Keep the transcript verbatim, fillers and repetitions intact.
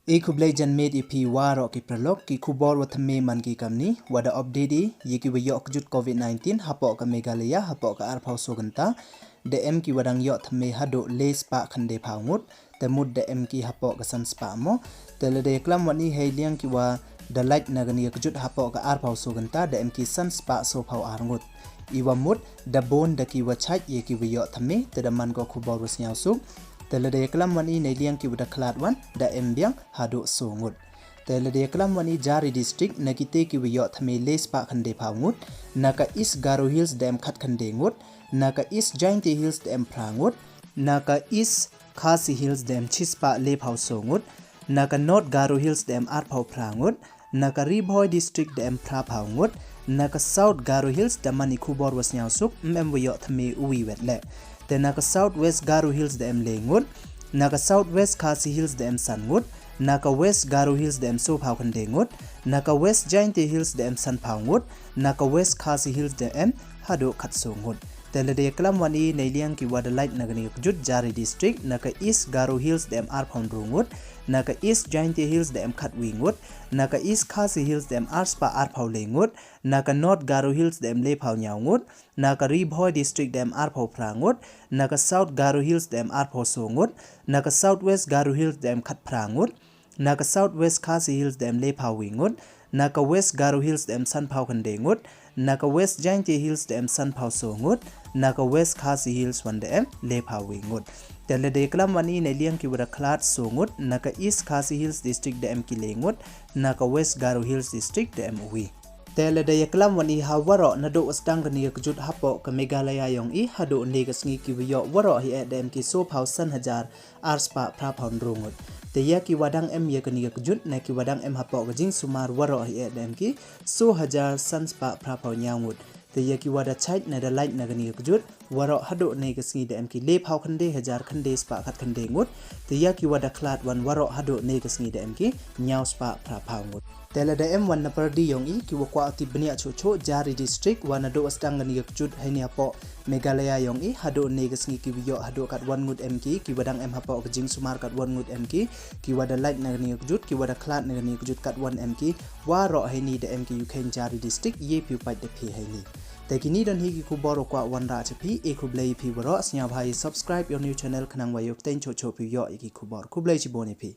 E khublei janmiet ya phi waroh ki paralok, ki khubor wa thymme man ki kamni, wa da update i ya ki wa yoh kjut covid nineteen hapoh ka Meghalaya hapoh ka arphaw so kynta. Da em ki wa dang yoh thymme haduh le spah khyndai phaw ngut, te mut da em ki hapoh ka san spah mo. Te lada ya klam wan i hei liang ki wa da lait na kani ka kjut hapoh ka arphaw so kynta, da em ki san spah so phaw ar ngut. I wa mut da bun da ki wa chait ya ki wa yoh thymme, te da man ko khubor wa sniaw suk. Te lada ya klam wan i nei liang ki wa da khlad wan, da em biang haduh so ngut. Te lada ya klam wan i jari district, na kite ki wa yoh thymme le spah khyndai phaw ngut. Na ka East Garo Hills da em khat khyndai ngut. Na ka East Jaintia Hills da em phra ngut. Na ka East Khasi Hills da em chi spah le phaw so ngut. Na ka North Garo Hills da em arphaw phra ngut. Na ka Ri Bhoi District da em phra phaw ngut. Na ka South Garo Hills, da man i khubor wa sniaw suk, ym em wa yoh thymme u wi wet le. Te na ka South West Garo Hills da em le ngut. Na ka South West Khasi Hills da em san ngut. Na ka West Garo Hills da em so phaw khyndai ngut. Na ka West Jaintia Hills da em san phaw ngut. Na ka West Khasi Hills da em haduh khat so ngut. Te lada ya klam wan i nei liang ki wa da lait na kani ka kjut jari district, na ka East Garo Hills da em arphaw ynru ngut. Na ka East Jaintia Hills da em khat wi ngut. Na ka East Khasi Hills da em ar spah arphaw le ngut. Na ka North Garo Hills da em le phaw nyaw ngut. Na ka Ri Bhoi District da em arphaw phra ngut. Na ka South Garo Hills da em arphaw so ngut. Na ka South West Garo Hills da em khat phra ngut. Na ka South West Khasi Hills da em le phaw wi ngut. Na ka West Garo Hills da em san phaw khyndai ngut. Na ka West Jaintia Hills da em san phaw so ngut. Na ka West Khasi Hills wan da em le phaw wi ngut. Te lada ya klam wan i nei liang ki wa da khlad so ngut. Na ka East Khasi Hills District da em ki le ngut. Na ka West Garo Hills District da em u wi. Te lada ya klam wan i ha waroh naduh wa sdang kani ka kjut hapoh ka Meghalaya yong i haduh ne ka sngi ki wa yoh waroh hi e da em ki so phaw san hajar ar spah phra phaw ynru ngut. Te ya ki wa dang em ya kani ka kjut, na ki wa dang em hapoh ka jingsumar waroh hi e da em ki so hajar san spah phra phaw nyaw ngut. Te ya ki wa da chait na da lait na kani ka kjut, waroh haduh ne ka sngi da em ki le phaw khyndai hajar khyndai spah khat khyndai ngut. Te ya ki wa da khlad wan waroh haduh ne ka sngi da em ki nyaw spah phra phaw ngut. Te lada em wan na pyrdi yong i ki wa kwah u tip bniah chuh chuh jari district wa naduh wa sdang kani ka kjut heini hapoh Meghalaya yong i, haduh ne ka sngi ki wa yoh haduh kat wan ngut em ki, ki wa dang em hapoh ka jingsumar kat wan ngut em ki, ki wa da lait na kani ka kjut, ki wa da khlad na kani ka kjut kat wan em ki, waroh heini da em ki u kheiñ jari district, ye phi u pait da phi heini. Te kini don hi ki khubor wa kwah wanrah cha phi, e khublei phi waroh, sniawbha ya subscribe ya u new channel khnang wa yoh pteng chuh chuh phi u yoh ya ki khubor. Khublei chibun ya phi.